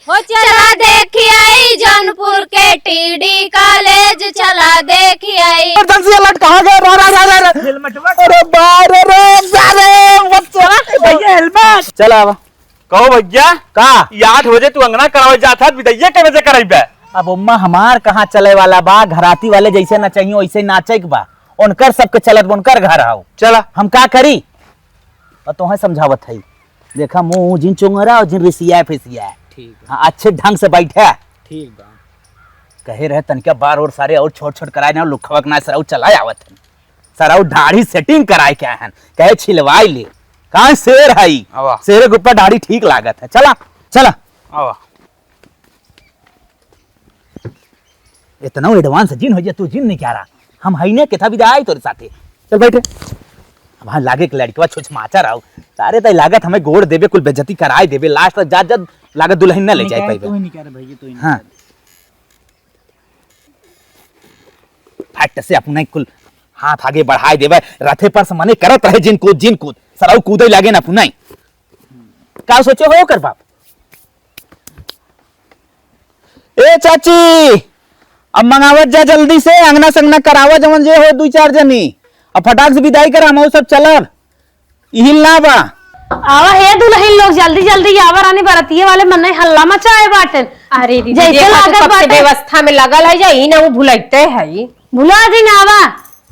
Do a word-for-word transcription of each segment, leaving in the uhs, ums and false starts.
हो चला देखी आई जौनपुर के टीडी कॉलेज, चला देखी आई। इमरजेंसी अलर्ट कहाँ गया? रा, रा, रा, रा, रा। हेलमेटवा। अरे बारे रे, बारे, बच्चा। भैया हेलमेट। चल आवा। कहो भैया, का? ये आठ बजे तू अंगना करावे जात है, विदैया के बजे कराइबे? अब ओम्मा हमार कहाँ चले वाला बा, घराती वाले जैसे नचाइयो वैसे नाचे के बा। उनकर सबके चलत बा, उनकर घर हाउ। चला। हम का करी? और तोहे समझावत है, देखा मुँह जिन चोंगरा और जिन रिसिया फिसिया। ठीक बा। हाँ, अच्छे ढंग से बैठे। ठीक बा। कहे रहे तनिका बार और सारे और छोट छोट कराए ना, लुखवक ना सराउ चला आवत है। सराउ दाढ़ी सेटिंग कराए के आए हैं, कहे छिलवाई ले। कहाँ शेर है? आवा। शेर के ऊपर दाढ़ी ठीक लागत है। चला, चला। आवा। इतना एडवांस जिन हो जा, तू जिन नहीं क्या रहा। हम हई ने केथा विदा आई तोरे साथे। चल बैठे। अब हाँ लागे कि लड़कवा छुछमाचा रहो। सारे तई लागत हमें गोड़ देबे, कुल बेइज्जती कराए देबे, लास्ट तक जात जात लागत दुल्हन न ले नहीं जाए क्या, पाइबे। तू ही नहीं क्या रहा भैया, तू ही नहीं हाँ। क्या रहा। फट से अपने कुल हाथ आगे बढ़ाए देबे, रथे पर से मने करत रहे जिन कूद, जिन कूद, सरऊ कूदे लागे ना अपने। का सोचे हो ओकर बाप? ए चाची, अब मंगावत जा जल्दी से, अंगना संगना करावा जवन जे हो दुई चार जनी। अब फटाक से विदाई कर, हम सब चलब। इहिल ना बा। आवा हे दुलहिन लोग, जल्दी जल्दी आवा, रानी बरतिये वाले मने हल्ला मचाए बाटेन। अरे दीदी, जैसे देखा तू लागत कब से बाटे। व्यवस्था में लगल है, जा ई ना वो भुलैते है। भुला जी ना आवा।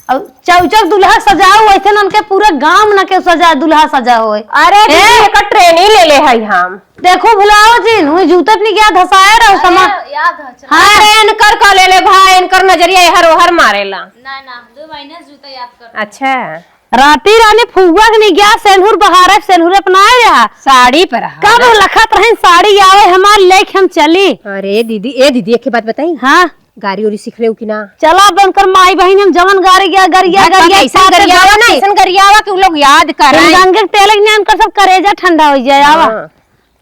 अब चौचक दुल्हा सजाओ, वैसे न उनके पूरा गांव न के सजा, दुल्हा सजा होए। अरे दीदी, हैं? एकर ट्रेनिंग ले ले हई हम। देखो भुलाओ जिन, हुई जूतत नहीं गया, धसाए रहो समा। अरे, याद है, चलो। हाँ। अरे, इनकर का ले ले भाई, इनकर नजरिया एहर ओहर मारेला। ना, ना, दो महीने से जूता याद कर। अच्छा। राती रानी फुआ के नहीं गया, सेनहुर बहारे, सेनहुर अपनाए रहा। साड़ी पर रहा। कब ना? लखत रहे साड़ी आवे हमार लेके हम चली। अरे दीदी, ए दीदी, एक बात बताई। हाँ। गारी उरी सीख लेउ कि ना? चला बनकर माई बहिन हम जवन गारी गया, गरिया, धक्का गरिया, कैसन फाटे गरियावा ना, बाटे। ऐसन गरियावा कि उ लोग याद करे। गंगा के तेल के नियन कर सब करेजा ठंडा हो जाए, आवा। हाँ।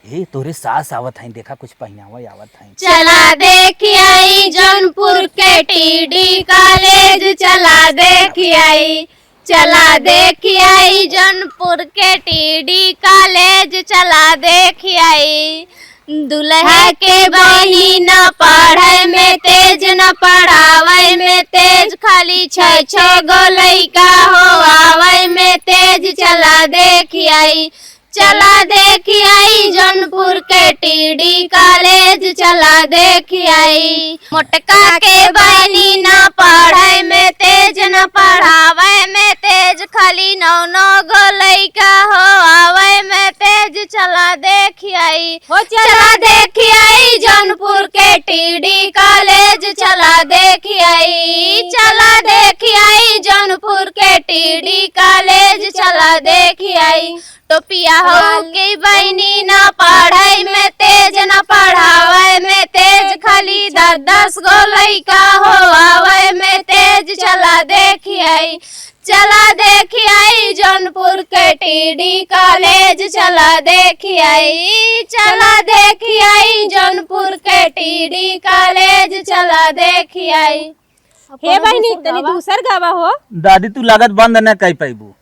हे, तोरे सास आवत हैं, देखा कुछ पहिनावा आवत हैं। चला देखी आई जौनपुर के टीडी कॉलेज, चला देखी आई, चला देखी आई जौनपुर के टीडी कॉलेज, चला देखी आई। दुल्हा के बहिनी न पढ़े में तेज, न पढ़ावे में तेज, खाली छह छह गो लइका हो आवे में तेज, चला देखी आई। चला देखी आई जौनपुर के टीडी कॉलेज, चला देखी आई। मोटका के बहिनी ना पढ़े में तेज, ना पढ़ावे में तेज, खाली नौ नौ गो लइका हो आवे में तेज, चला देखी आई। हो चला चला देखी आई जौनपुर के टीडी कॉलेज, चला देखी आई, चला देखी आई जौनपुर के टीडी कॉलेज, चला देखी आई। टोपिया हो के बहिनी ना पढ़ाई में तेज, ना पढ़ावे में तेज, खाली दस दस गो लइका हो आवे में तेज, चला देखी आई, चला देखी आई जौनपुर के टीडी कॉलेज, चला देखी आई, चला देखी आई जौनपुर के टीडी कॉलेज, चला देखी आई। अब हे कोनो बहिनी, दूसर तनी गावा? दूसर गावा हो। दादी, तू लागत बंद न कई पैबू।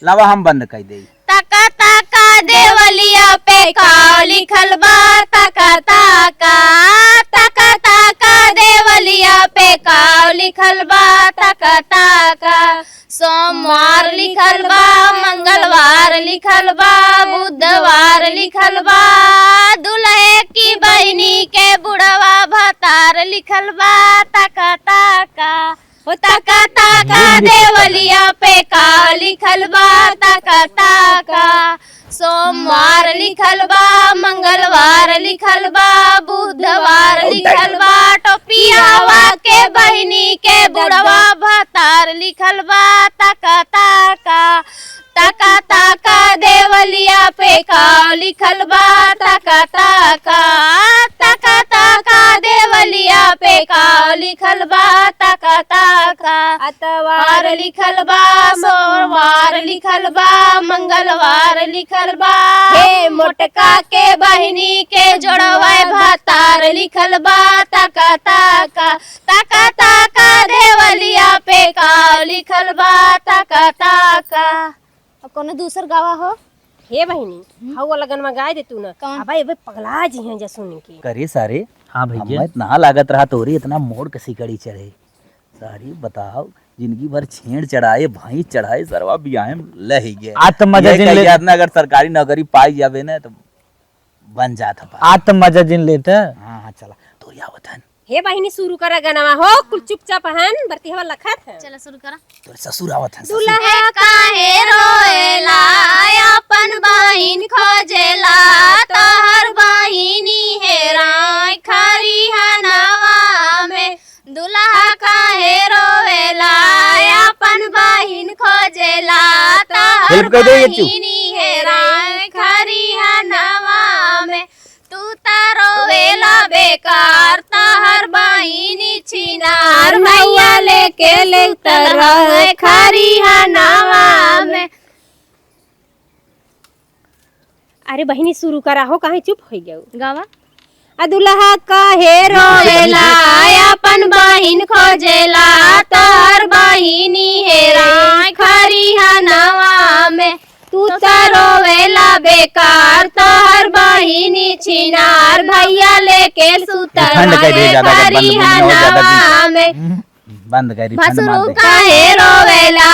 लावा हम बंद कई देई। तका तका देवलिया पे काव लिखल बा, तका तका, तका तका देवलिया पे काव लिखल बा, तका तका। सोमवार लिखल बा, मंगलवार लिखल बा, बुधवार लिखल बा, दुल्हे की बहिनी के बुढ़वा भतार लिखल बा, तका तका। ओ तका तका देवलिया पे का लिखल बा, तका तका। सोमवार लिखल बा, मंगलवार लिखल बा, बुधवार लिखल बा, टोपियावा के बहिनी के बुढ़वा भतार लिखल बा, तका तका। तका तका देवलिया पे का लिखल बा, तका तका। तका तका देवलिया पे का लिखल बा, तका तका। अतवार लिखल बा, सोमवार लिखल बा, मंगलवार लिखल बा। हे मोटका के बहिनी के जोड़वा भतार लिखल बा, तका तका। तका तका देवलिया पे का लिखल बा, तका तका। अब कोनो दूसर गावा हो। हे बहिनी, हम्म। हऊ वाला गनवा गाय दे तू ना। कौन? अबे, अबे पगला जी हैं जा सुन के। करे सारे, हाँ भैया। हमें इतना लागत रहा तोरी इतना मोड़ के सिकड़ी चढ़े। सारी बताओ, जिंदगी भर छेड़ चढ़ाए, भैंस चढ़ाए, सरवा बियाहे में लही गए। आज तो मजा ये जिन कह ले- गया ना, अगर सरकारी नौकरी पाई जावे ना तो बन जात ह। आज तो मजा जिन लेता। हाँ, हाँ, चला, तोरी आवत हन। हे बहिनी, शुरू करा गनवा हो, कुल चुपचाप हन, बरती हवा लखत है। चला, शुरू करा। तोर ससुर आवत है, ससुर। दुल्हा काहे रोएला, आपन बहिन खोजेला, तोहर बहिनी हेराय खरिहनवा में। दुल्हा काहे रोवेला, आपन बहिन खोजेला, तोहर help कर दे ये चुप। बहिनी हेराय खरिहनवा में। तू त रोवेला बेकार, तोहर बहिनी छिनार, भैया लेके लेतर है खरिहनवा में। अरे बहिनी, शुरू करा हो, काहे चुप होइ गऊ? गावा। आ दुल्हा काहे रोएला, आपन बहिन खोजेला, तोहर बहिनी हेराय खरिहनवा में। तू त रोवेला बेकार, तोहर बहिनी छिनार, भैया लेके सुतर ठंड कह दे है ज्यादा, जब बंद, बंद हो ज्यादा खरिहनवा में। हम्म। बंद करी, ठंड मार भसुरू दे। काहे रोवेला,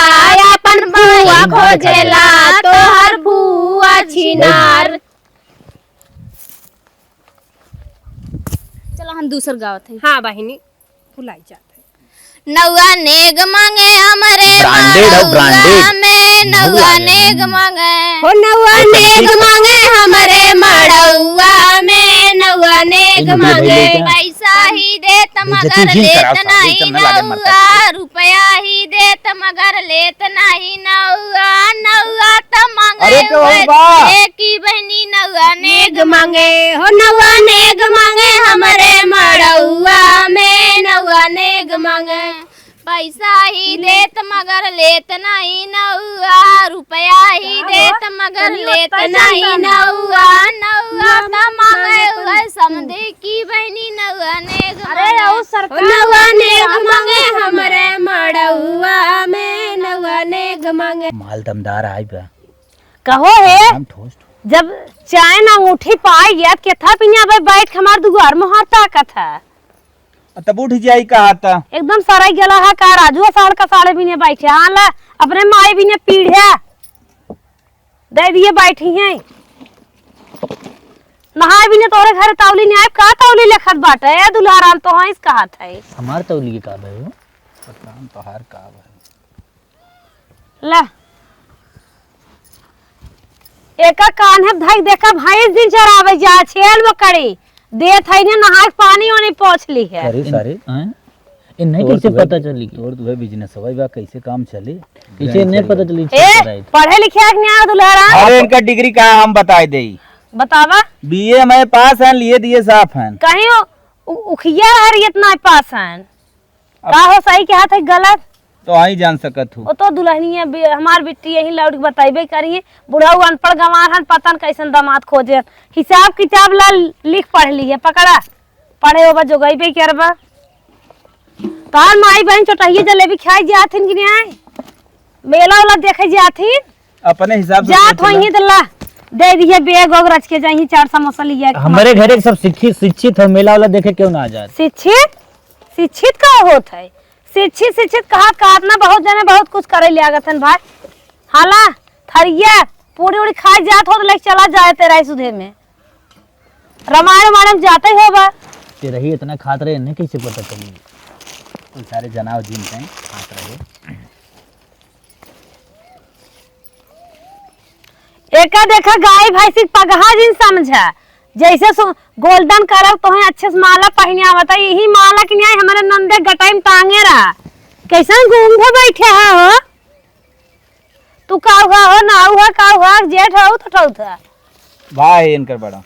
आपन फुआ खोजेला, तोहर फुआ छिनार। चला, हम दूसर गावत हई। हाँ बहिनी, भुलाई जात है। नउआ नेग मांगे हमरे branded हो, मड़उआ branded। में, नउआ नेग मांगे। हो नउआ नेग मांगे हमरे मड़उआ में, नउआ नेग मांगे। पैसा ही देत मगर लेत नाही नउआ, रुपया ही देत मगर लेत नाही नउआ, नउआ त मांगे अरे, उहे बा। की बहिनी नउआ नेग मांगे, हो नउआ नेग मांगे हमरे मड़उआ में, नउआ नेग मांगे। पैसा ही देत मगर लेत नाही नउआ, रुपया ही देत मगर लेत नाही नउआ, नउआ त मांगे उहे समधी की बहिनी नउआ नेग मांगे। अरे, अउ सरकार नउआ नेग मांगे हमरे मड़उआ में, नउआ नेग मांगे। माल दमदार आइ बा। कहो हे, एकदम ठोस ठोस। जब चैन अंगूठी पाइ गया, केथा पिनिया बे बैठ के हमार दुआर मोहर ताकत है। आ, तब उठ जाई कहा था। एकदम सराई गला है का राजू, साढ़ का साढ़े बिने बैठे। हाँ ला, अपने माई बिने पीढ़े दे दिए बैठी हैं। नहाए बिने तोरे घर तौली नहीं आए, का तौली लेखत बाटे? ए दुल्हा राम तो हाँ इस कहत है। हमार तौली के का भय हो? पता न तोहार का भय। ला। एका कान्हे धइ देखा भैंस दिन चरावे जा, छेल बकरी। देत है ने नहाए के पानी ओनी पोंछ ली है। अरे इन-, सारे। हैं? इन्हें तोर कैसे दुहे पता चली? तोर दुहे business हवाई बा, कैसे काम चली? कैसे इन्हें पता चली? ए, पढ़े लिखे है कि नहीं आ दुल्हरा? अरे इनका degree का हम बताए देई। बतावा। B A में पास हैं, लिए दिए साफ हैं। कहीं उ-, उ-, उखिया हर इतना पास हैं। अब का हो, सही कहत है गलत? तो आई जान सकत हो। ओ तो दुल्हनिया बे-, हमार बिट्टी यही लौट के बतइबे करिए। बुढ़ऊ अनपढ़ गंवार हन, पता न कैसन दामाद खोजे। हिसाब किताब ला लिख पढ़ लिए, पकड़ा। पढ़े होबा जोगइबे करबा। तोहार माई बहिन चोटहिए जलेबी खाए जात हिन कि नहीं आए? मेला वाला देखे जात हिन? अपने हिसाब से जात सोच ला। होइहीं त ला, दे दिए बैग वैग रच के जाइहीं, चाट समोसा लिया के। हमरे घरे के सब शिक्षित, शिक्षित हो, मेला वाला देखे क्यों ना आ जात? शिक्षित? शिक्षित का होत है? शिक्षित, शिक्षित कहत, कहत ना बहुत जने बहुत कुछ करे लागत हन भाई। हाला, थरिया, पूरी उड़ी खाए जात हो त लेके चला जाए तेरा ही सुधे में। रामायण वामायण में जाते ही होबा। ते रही इतना खात रहे, इन्हें कैसे पता चली? कुल सारे जनाव जिन कहीं खात रहे। एका देखा गाय भैंसी पगहा जिन समझा, जैसे सो-, golden color तोहे अच्छे से माला पहिने आवता, यही माला के न्याय हमारे नंदे गटाई में टांगे रहा। कैसन गूंग हो बैठे है हो? तू का हुआ हो, ना हुआ, का हुआ, जेठ हो, तो ठौत है। भाई इनकर बड़ा।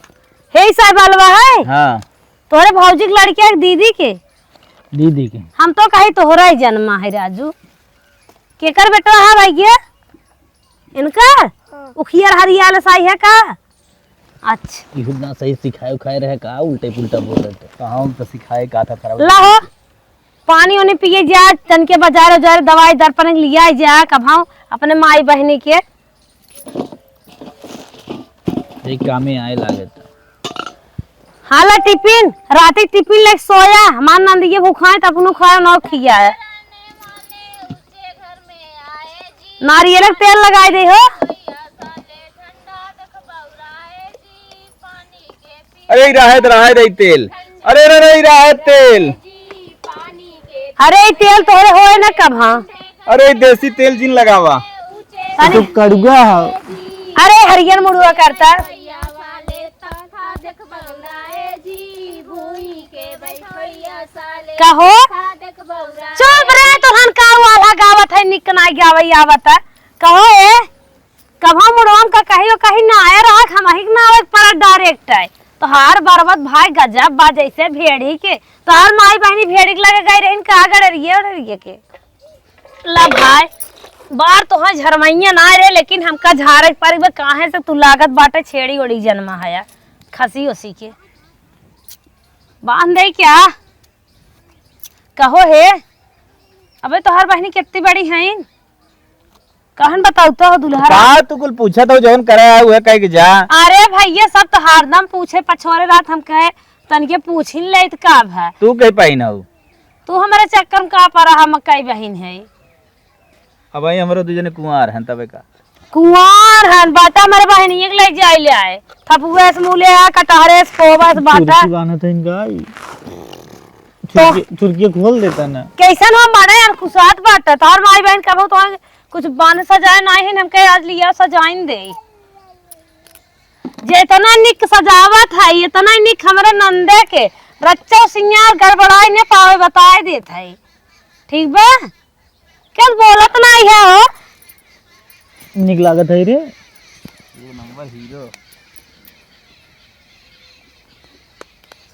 हे साहब अलवा है? हाँ। तोहरे भौजी के लड़किया के दीदी के? दीदी के। हम तो कही तोहरा ही जन्मा है राजू। केकर बेटवा है भाई ये? इनकर? हाँ। उखियर हरियाल साई है का? अच्छा। इहू ना सही सिखाए उखाए रहे का, उल्टे पुल्टा बोल रहे थे। तो हम तो सिखाए का था खराब। ला हो, पानी ओनी पिए जा, तनके बाजार उजार दवाई दर्पण लिया जा, कभाओ अपने माई बहनी के। ई कामे आए लागत। हाला टिफिन, राती टिफिन लेके सोया, हमार नंदिये भूखाए त अपनो खाए न खियाए। नारियल के तेल लगाई दे हो। अरे, ई रहे दे, रहे दे तेल। अरे, अरे, अरे, ई रहे तेल। अरे, ई तेल तोहरे होए ना कब, हाँ? अरे, ई देसी तेल जिन लगावा। ई तो कड़ुआ है। अरे, हरियर मुड़ुआ करता। कहो? चुप रे, तोहन का वाला गावत है, निक नाई गावै आवत है। कहो ए, कभो मुड़वा में का कहियो कहीं ना आया रहा, हम ही ना आवे पर डायरेक्ट है। तोहार बरबत भाई गजब बा, जैसे भेड़ी के। तोहार माई बहिनी भेड़ी के लगे गई रहिन, का गड़रिए उड़रिए के। ला भाई, बार तोहार झरमैया ना रे, लेकिन हमका झारे के पड़ी बा, काहे से तू लागत बाटे छेड़ी ओड़ी जन्मा हया, खसी ओसी के। बांध दे क्या? कहो हे, अबे तोहार बहिनी कितनी बड़ी हईन? कहन बताऊ तो दुल्हा। का तू कुल पूछत हो, जौन करे है उहे कह के जा। अरे भैया, सब तो हरदम पूछे, पछोरे रात हम कहे तनिके पूछिन ले त का भा। तू कह पाई ना हो। तू हमारे चक्कर में का पड़ा, हम कई बहिन है। अब आई हमरो दू जने कुंवार हन तबे का। कुंवार हन, बाटा हमारे बहिनिया के ले जाए ले आए। थपुए से मुले आ, कटहरे से कोबा से बाटा। चुरकी बान्हत है इनका आई। तो चुरकी, चुरकी खोल देता ना। कैसन हो माने यार कुसात बाटा। तोहर माई बहन कबो तो कुछ बांध सजाए नाही है, हमके आज लिया सजाइन दे। जे इतना निक सजावत है, इतना निक हमरे नंदे के रच्चो सिंगार गड़बड़ाए ने पावे, बताए देत है। ठीक बा? कल बोलत नाही है हो। निक लागत है रे। ये नंबर हीरो।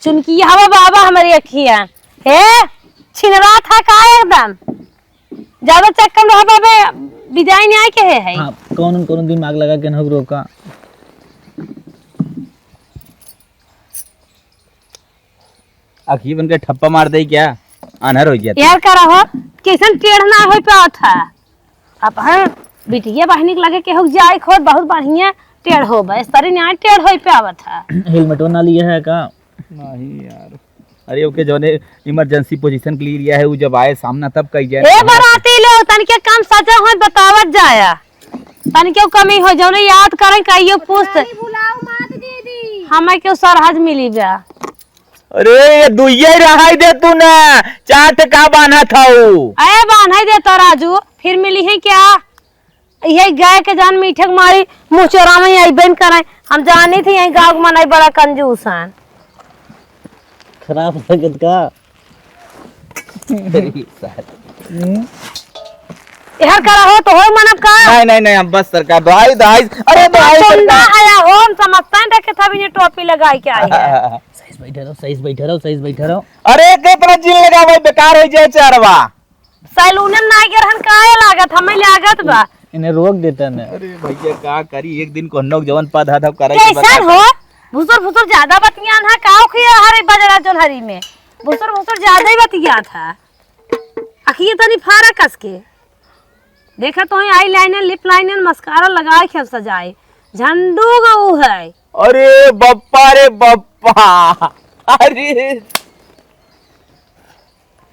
चुनकी हवा बाबा हमारी अखिया। हे, छिनरा था का एकदम? ज्यादा चक्कर में रहबा बे, विदाई नहीं आए के है, है? हाँ, कौन, कौन दिमाग लगा के न रोका। अखिए बन के ठप्पा मार दे क्या? आन्हर हो गया। यार का रहो, कैसन टेढ़ ना हो पावत है। अब हाँ, बिटिया बहिनी के लगे केहू के जाए खोद बहुत बढ़िया टेढ़ हो बे, सरी न्याय टेढ़ हो पावत है। हेलमेटो ना लिए है का? नहीं यार। अरे ओके, जौने इमरजेंसी पोजीशन के लिए लिया है, वो जब आए सामना तब कही जाए। ए बराती लोग, तनिके कम सजा हो बतावत जाया, तनिके कमी हो, जौने याद करें कहियो पूछ। पानी भुलाओ मत दीदी। हमें क्यों सरहज मिली बा? अरे ये दुइये रहाई दे तू ना, चार ठे का बान्हा था ऊ? ए बान्हा दे तो राजू, फिर मिली है क्या? यही गाय के जान मीठे के मारी मुँह चोरा में अइबे न करे। हम जानी थी यही गाँव के मनई बड़ा कंजूस हैं। खराब लगत का? अरे साला। हम्म? यार करा हो तो हो मनब का? नहीं, नहीं, नहीं, हम बस सरकार, दवाई, दवाई, अरे दवाई तो ना सरकार। आया हो, हम समझता है देखे था भी ये टोपी लगाई के आई है। सही से बैठे रहो, सही से बैठे रहो, सही से बैठे रहो। अरे के तरह जिन लगा भाई, बेकार हो जाए चारवा। सैलूने में ना गिरहन काहे लागत, हमें लागत बा। इन्हें रोक देता ना। अरे भैया का करी, एक दिन को नोक जवन पद हाथ करे के कैसन बता। हो? भुसुर भुसुर ज्यादा बतियान है, का उखिया हरे बजरा जोन हरी में? भुसुर भुसुर ज्यादा ही बतियात है। अखिए तनी फारा कस के। देखा तो ही eyeliner, lip liner, mascara लगाए के सजाए। झंडू गऊ है। अरे बप्पा रे बप्पा। अरे।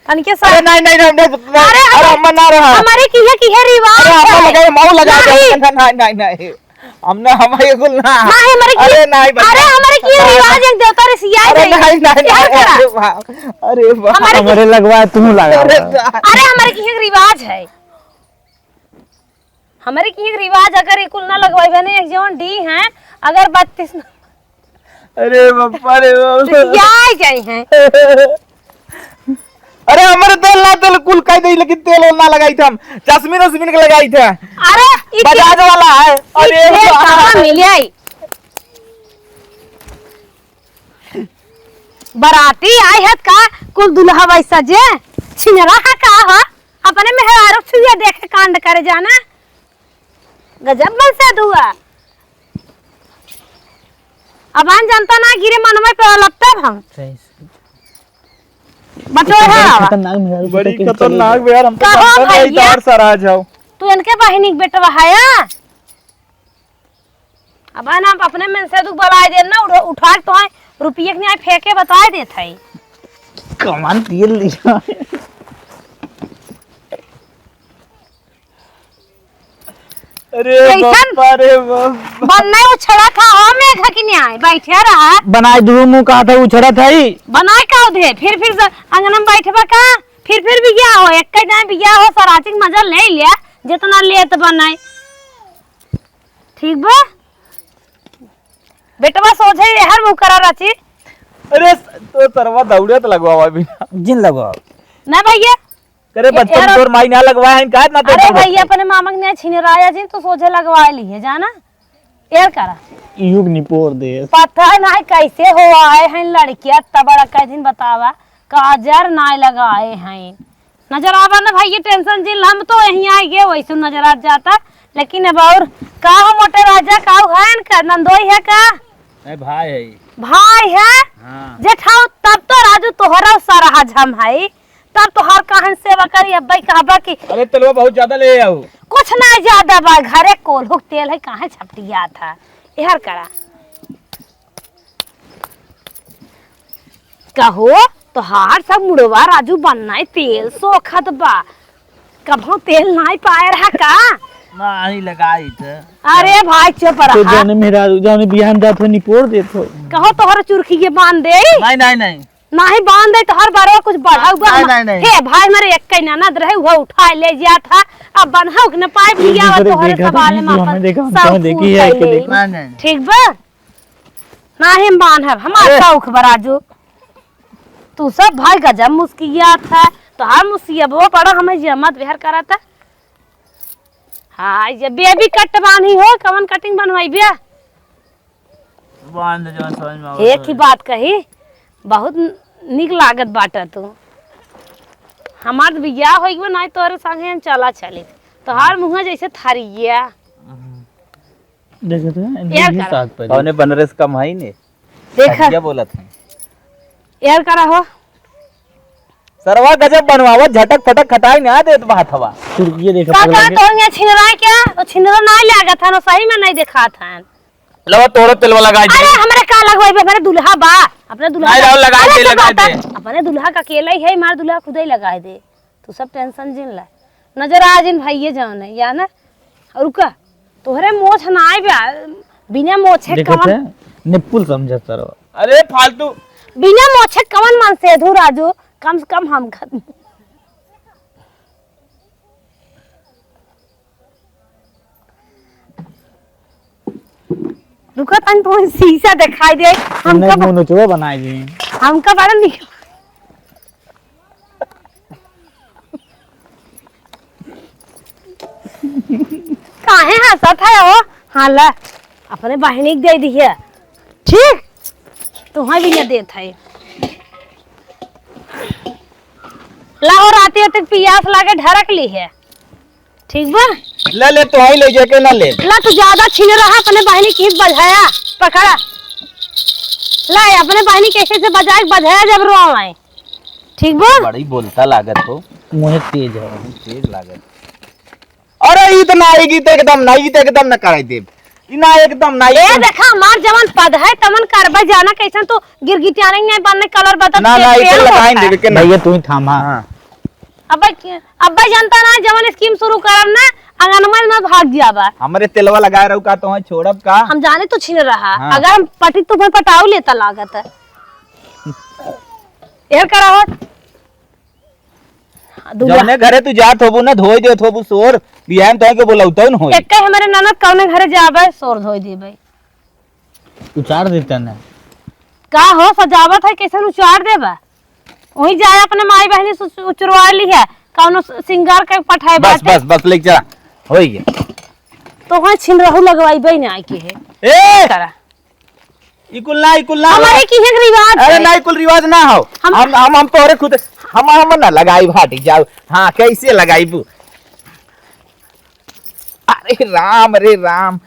तनिके सा अरे नहीं, नहीं, नहीं, नहीं, नहीं, अरे, अरे, अरे, अम्मा ना रहा। हमारे किहे, किहे रिवाज अरे, अम्मा है। लगाए, माऊ लगा दे। नहीं। नहीं, नहीं, नहीं, नहीं। हम ना, हम ये कुल ना। नहीं, हमारे की अरे, नहीं, बच्चा। अरे, हमारे की रिवाज एक देवता रे सियाई अरे, नहीं। नहीं, नहीं, क्या नहीं, करा? अरे, वाह। अरे, वाह। हमारे की हमारे लगवा, तू लगा। अरे, वाह। अरे, हमारे की एक रिवाज है। हमरे की एक रिवाज, अगर ये कुल ना लगवाई बने, एक जवन डी हैं, अगर बत्तीस ना अरे बप्पा रे बाप। तो क्या आ जाई हैं? अरे हमरे तेल ना, तेल कुल कह दे, लेकिन तेल ओल ना लगाई थे हम। जैस्मिन, जैस्मिन के लगाई थे। अरे, ई बजाज तेल, वाला है। ई अरे तेल वाह। कहाँ मिले आई? बराती आई है का? कुल दुल्हा वैसा जे छिनरा है का हो? अपने मेहरारू छुए देखे कांड करे जाना। गजब मन से दुआ। अब आन जनता ना गिरे मनवे पे अलग तब हम। सही, सही। बटोर बड़ी है। खतरनाक मेहरारू से बड़ी लेकिन खतरनाक चलेगा। बे यार, हम तो कहो जानते नहीं भैया। तार सराज हो। तू इनके बहिनी के बेटवा है या? अब है ना, अपने मन से दुख बलाए दे ना, उठ-, उठा के तो है, रुपये के नहीं फेंके बताए देत है। कमान तेल लिया। अरे कैसन? बापा रे बापा। बनना उछड़ा था, हो मेघ कि नहीं आए, बैठे रहा। बनाए दू मुंह कहा था उछड़ा था ही। बनाए का उधे, फिर फिर से अंगना में बैठबा का, फिर फिर बिया हो, एक ही दाएं बिया हो, सराची के मजा ले लिया, जितना लेत बनाए। ठीक बा? बेटवा सोझे हर मुंह करा राची। अरे तो तरवा दौड़े तो लगवावा भी ना। जिन लगवाओ। ना भैया, अरे ए, बचपन यार, तोर माई ना लगवाए हैं, काहे ना तो अरे लगवाए? भैया, अपने मामा के नहीं छिनराया जी, तो सोझे लगवा ली है, जाना? यार करा। युग निपोर दे। पता नहीं कैसे हो आए हैं लड़किया, तब बड़ा कै दिन बतावा, काजर ना लगाए हैं। नजर आवा ना भैया, tension जिन, हम तो यहीं आ गए, वैसे नजर आ जाता। लेकिन अब और का हो मोटे राजा, का है इनका, नंदोई है का? नहीं, भाई है। भाई है? हाँ। जेठाऊ, तब तो राजू तोहरा सारा हजम है। तब तोहार काहन सेवा करी, अब्बा ही कहबा कि अरे तेलवा बहुत ज्यादा ले आओ। कुछ ना ज्यादा बा, घरे कोल्हू के तेल है, काहे छपटिया था। एहर करा। कहो, तोहार सब मुड़वा राजू बनना है, तेल सोखत बा। कभो तेल नाई पाए रहा का? नाई लगाई थे। अरे भाई चुप तो रहा। जाने मेरा, जाने बिहान जात हो, निपोर देत हो। कहो तोहर चुरखी ये बांध दे। नहीं, नहीं, नहीं। नाही बांध दे, तोहर बरवा कुछ बढ़ाऊ बा। नहीं, हम नहीं, नहीं। हे भाई, हमारे एक कई ननद रहे, वो उठा ले जात है। अब बन्हा उखने पाए ये भैया, दूसरे तोहरे देखा था, सवाल में तू अपन हमें देखा, हम सब तोहमें देखी फूल है, पाई एक ले। देखा। नहीं, नहीं। ठीक बा? नाही हम बांधब, हमार अरे। शौक बा राजू। तू सब भाई गजब मुस्कियात है, तोहार मुस्किया वो बड़ा हमें जमत बेहर करत है। हाँ, ये baby cut बांधी हो, कवन cutting बनवाई बिया? बांध जवन समझ में आवत एक ही होई। बात कही, बहुत नीक लागत बाटा तू। हमार तो बियाह होई गवा, नाई तोरे संगे हम चला चली। तोहार मुँह जैसे थरिया। देखत है, यार इनकी करा। साग पर कौने बनरस कम है ने? देखा। क्या बोलत है? यार करा हो। सरवा गजब बनवावत, झटक फटक खटाई ना देत बा हथवा। चुरकिए देखा का, पगला का के। तोर यहाँ छिनरा क्या? तो छिनरा ना लागत है ना, सही में नहीं देखात है। लवा तोरो तेलवा लगाई दे। अरे, हमरे का लगवाई बे? हमरे दुल्हा बा, अपने दुल्हा नहीं, का। लाओ, लगाई अरे, दे, तो लगाई बात दे। है, अपने दुल्हा का अकेला ही है, मार दुल्हा खुद ही लगाई दे। तू सब tension जिन ला। नजर आ जिन भइये जान है, या ना? और का? तोहरे मोछ ना आए बे, बिना मोछे देखत कवन है? निप्पुल समझत सरवा। अरे, फालतू। बिना मोछे कवन मन से धू राजू, कम से कम हम खत-, रुका तनी, तो शीशा दिखाई दे। हमका नहीं, ब-, मुंह नोचवा बनाई दी। हमका बड़ा निक-, काहे हंसत है हो? हाँ, ला, अपने बहिनी के दे दिहे। ठीक? तुहें भी न देत है। ला हो, राती तक पियास लागे, ढरक ली है। ठीक बा? ले, ले, तोहई ले जाके ना ले। ला, तू ज्यादा छीने रहा, अपने बहिनी की बजाया, पकड़ा। ला, अपने बहिनी कैसे से बजाए, बजाया जब रोवाए। ठीक बा? बड़ी बोलता लागत हो। मुँह तेज है। तेज लागत। अरे, ई त ना, ई त एकदम ना, ई त एकदम ना कराई देब। ई ना, एकदम ना, ई ए, त देखा, हमार जवन पद है, तमन करबे जाना, कैसन तू गिरगिटियाने नहीं बनने, कलर बदल ना, के ना, ई त तेल लगाई होता देबे है। के ना। भैया, तू ही थामा। हाँ। अब्बे, अब्बे जनता ना, जवन scheme शुरू करब ना, आंगनबाड़ी में भाग जाबा। हमरे तेलवा लगाए रहू का, तोहे छोड़ब का? हम जाने तू छीन रहा। हाँ। अगर हम पटी, तुम्हें पटाऊ लेता लागत है। एहर करा हो। दुल्हा जौने घरे तू जात होबू ना, धोई देत होबू सोर, बियाह में तोहे के बोलौतौ न होई। एक्के हमरे ननद कौने घरे जाबे, सोर धोई देबे। उचार देता ना। का हो, सजावत है, कैसन उचार देबा? वही जाए अपने माई बहनी से उच-, उचरवा ली है, कौनो स-, सिंगार के पठाए बस, बाटे। बस, बस, लेके चला, होई गया। तो वहाँ छिन रहू लगवाई बे ना आके है। ए! करा। ई कुल ना, ई कुल ना। हमारे की एक रिवाज अरे है। ना, ई कुल रिवाज ना हो। हम हम, हम, हम तोहरे खुद, हम, हम ना लगाई भाटी जाओ। हाँ, कैसे लगाईबू? अरे राम, अरे राम।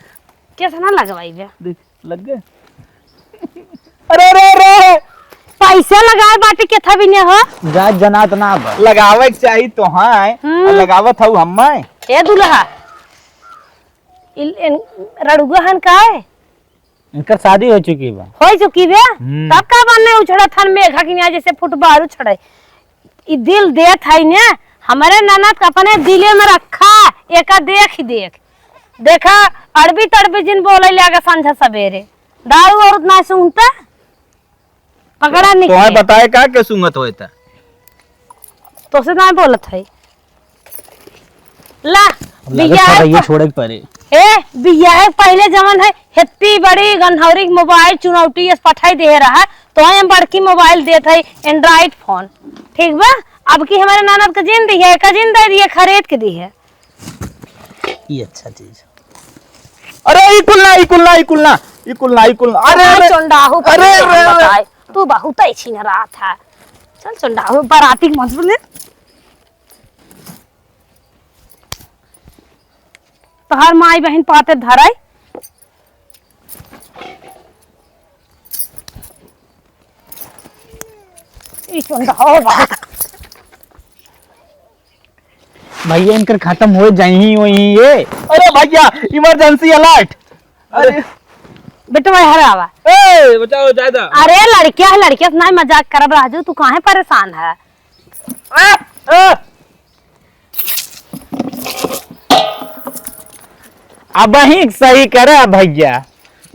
कैसे ना लगवाई बे? देख, लग गए। अरे, अरे, अरे। पैसा लगाए बाटे के था भी नहीं हो। जात जनात ना बा। लगावे के चाही तो हाँ, हम्म। लगावत हऊ हम्मे। ए दुल्हा, इन, इन रड़ुआ हन का है? इनकर शादी हो चुकी बा। हो चुकी बे? हम्म। तब का बने उछड़त हन मेघा की नाई जैसे फुटबार उछड़े। ई दिल देत है ने, हमरे ननद का अपने दिले में रखा, एका देख ही देख। देखा, अड़बी तड़बी जिन बोले लागे संझा सबेरे। दारू और उतना सुनता, पकड़ा नहीं तोहे किया। बताए का के सुंगत होए त? तोसे ना बोलत है। ला, अब लागत बियाह है ये प-, छोड़े के परे। ए, बियाह है पहले जवन है, हेत्ती बड़ी गन्हौरी के मोबाइल चुनौटी एस पठाई दे रहा, तो हम बड़की मोबाइल देत है, Android फोन। ठीक बा? अब की हमारे ननद के जिन दी है, का जिन दे दिए, खरीद के दी है। ये अच्छा चीज। अरे, ई कुल ना, ई कुल ना, ई कुल ना, ई कुल ना, ई कुल ना। अरे, हाँ, अरे, चोंडाहू, अरे, पहले हम अरे, अरे। बताए, तू बहुत ही छीन रहा था। चल, चोंडाहू, बाराती के मंत्र ले। तोहार माई बहिन पाते धराई। ई चोंडाहू, बहुत भैया, इनकर खत्म हो जाई ही वही ये। अरे भैया, emergency alert। अरे। बेटवा, हर आवा। ए, बचाओ, ज्यादा। अरे, लड़किया है, लड़किया से ना मजाक करब, राजू, तू काहे परेशान है? आ, आ। अब ही सही करे भैया,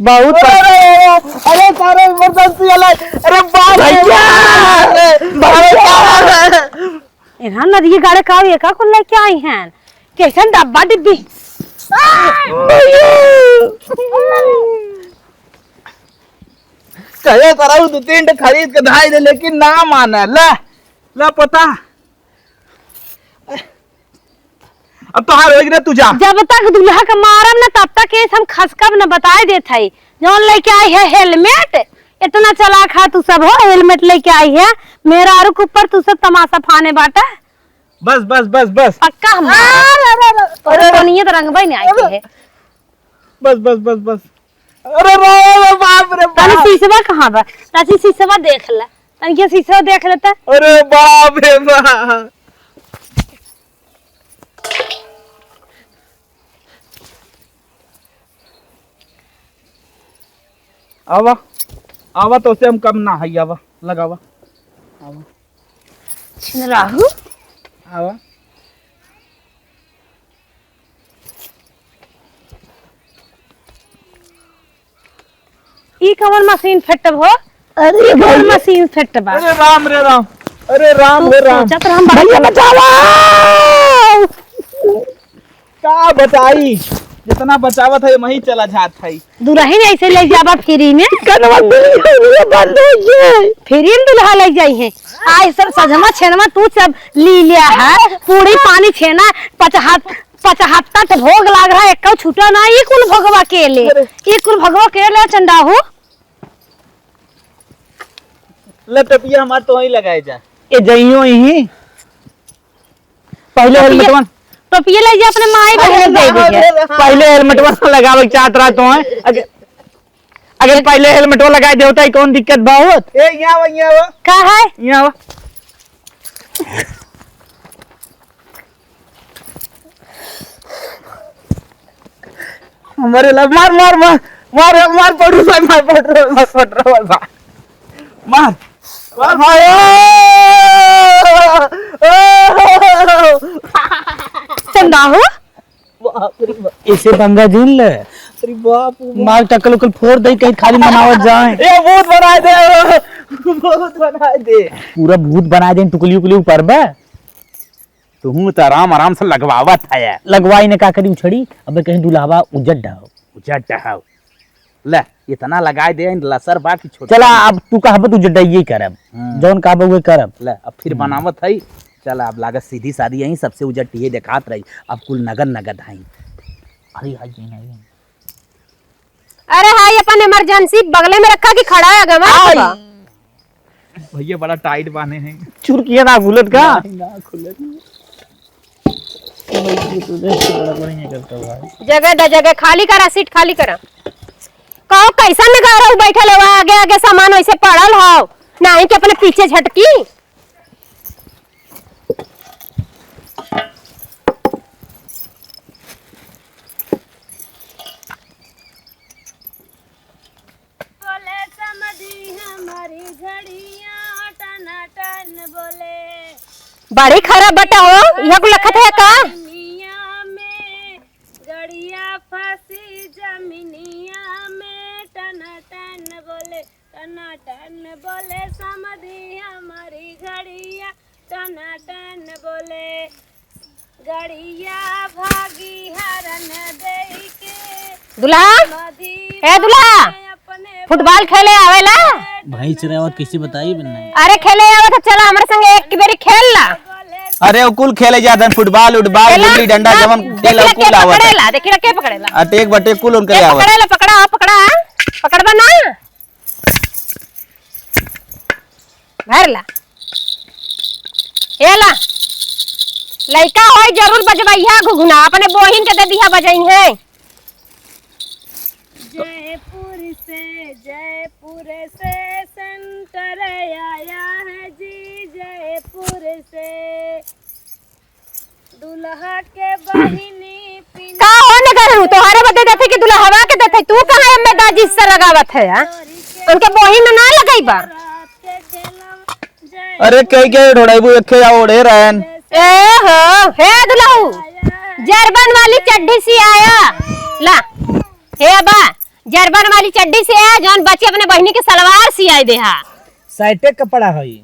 बहुत अरे, अरे, अरे, अरे, सारे emergency alert। अरे बाप रे भैया! बाप। अरे बाप रे। इन्हां नदिये गाड़े का एका कुल लेके आई हैं? कैसन डब्बा डिब्बी? भैया! कहे सरऊ दो तीन ठे खरीद के धाई दे, लेकिन ना माने। ला, ला पता। अब तोहार होई ना, तू जा। जब तक दुल्हा के मारब ना, तब तक ये हम खसकब न, बताई देत हई। जौन लेके आई है helmet, इतना चालाक है तू सब हो, helmet लेके आई है, मेहरारू के ऊपर तू सब तमाशा फाने बाटा। बस, बस, बस, बस। पक्का हम अरे, अरे, अरे, अरे, अरे। कोनिये तो रंगबे नहीं आई है। बस, बस, बस, बस। अरे रे, अरे बाप रे तनी बाप। शीशवा कहाँ बा? चाची, शीशवा देख ले। तनी के शीशवा देख लेता। अरे बाप रे बाप। आवा, आवा, तो से हम कम ना हई, आवा, लगावा, आवा। छिन राहु। आवा। ई कवन मशीन फिट हो? अरे ई कवन भाई। मशीन फिट बा? अरे राम रे राम, अरे राम तू रे राम। सोचत रह हम भैया बचावा। का बचाई? जितना बचावत है, वहीं चला जात है। दुल्हन ऐसे ले जाबा फ्री में? कनवा दुल्हन बंद हो जाए। फ्री में दुल्हा ले जाई है। आज सब सजमा छेनवा तू सब ली लिया है। पूरी पानी छेना, पचहत, पचहत्तर तो भोग लाग रहा है, एक छूटा ना। ई कुल भोगवा के ले, अरे। ई कुल भोगवा के ले चंडाहू। ले टोपिया हमार तो वहीं लगाए जा। ए जइयो यहीं। पहिले टोपिया, हेलमेटवा टोपिया ले जा अपने माई बहन दे दे। पहिले हेलमेटवा लगावे के चाहत रहा तो है। अगर, अगर पहिले हेलमेटवा लगाए दे होता, कौन दिक्कत बा होत? ए, यहाँ आवा, यहाँ आवा। का है? यहाँ आवा। हमारे ला-, मार, मार, मार, मार, मार, पेट्रोल भाई, मार, पेट्रोल, मार, पेट्रोल भाई, मार। मार, मार, मार। चंदा हो? बाप रे बाप। इसे पंगा झेल ले। अरे बाप रे बाप। मार टकल उकल फोड़ दे, कहीं खाली मनावत जाए। ए, भूत बनाए दे, भूत बनाए दे। पूरा भूत बनाए दे, टुकली उकली ऊपर बे। तुहूँ तो आराम, आराम से लगवावत है। लगवाई ने का करी उछड़ी, अबे कहीं दुल्हवा उजट डहाओ। उजट डहाओ। ले, इतना लगाए दे, इन लसर बा कि छोटा। चला, अब तू कहबे तो उजट डहिए करब। हम्म। जौन कहबे उहे करब। ले, अब फिर हम्म। बनावत है। चला, अब लागत सीधी सादी यहीं सबसे उजट ये देखात रही। अब कुल नगद नगद है। अरे हाय, ये नहीं। अरे हाय, अपन इमरजेंसी बगले में रखा कि खड़ा है, गवा आई। बा। भैया बड़ा टाइट बांधे हैं। चुरकिया ना खुलत का? नहीं, ना खुलत। जगह द जगह खाली करा, सीट खाली करा। कहो कैसन नगारा बैठल हो, आगे आगे सामान वैसे पड़ल हो, नहीं कि अपने पीछे झटकी। बोले। बड़ी खराब बटा हो, इहाँ को लखत है का? दुनिया में गड़िया फंसी जमीनिया में, टनाटन बोले, टनाटन बोले समधी हमारी घड़िया, टनाटन बोले। गड़िया भागी हरन देई के दुल्हा, समधी ए दुल्हा, अपने फुटबॉल खेले आवेला? भैंस चरावत कैसे बताई बिन्ना? अरे खेले आवत है, चला हमरे संगे एक बेरी खेल ला। अरे वो कुल खेले जात हैं, फुटबॉल, उटबॉल, खेला? गुल्ली डंडा, हाँ, जवन खेल देखिला कुल के आवत है। पकड़ेला, देखिला के पकड़ेला। अटेक बटेक कुल उनके ए, आवत। पकड़ेला, पकड़ा, पकड़ा, पकड़बा ना। भर ला। ए ला। लइका होई जरूर बजबइहा घुघुना, अपने बोहिन के दे दिहा बजइहे। जयपुर से, जयपुर से सेंटर आया है जी, जयपुर से। दुल्हा के बहिनी पिन का हो न करू, तोहरे बदे देथे कि दुल्हवा के देथे? तू कहाँ एमे दाजी से लगावत है, हाँ? उनके बहिन ना लगइबा। अरे कई के ढोड़ाइबू, एक खे ओढ़े रहन। ए हो, हे दुल्हू, जरबन वाली चड्ढी सियाया। ला, हे बा, जरबन वाली चड्ढी सियाया, जौन बची अपने बहिनी के सलवार सियाई देहा। साइटे कपड़ा हई।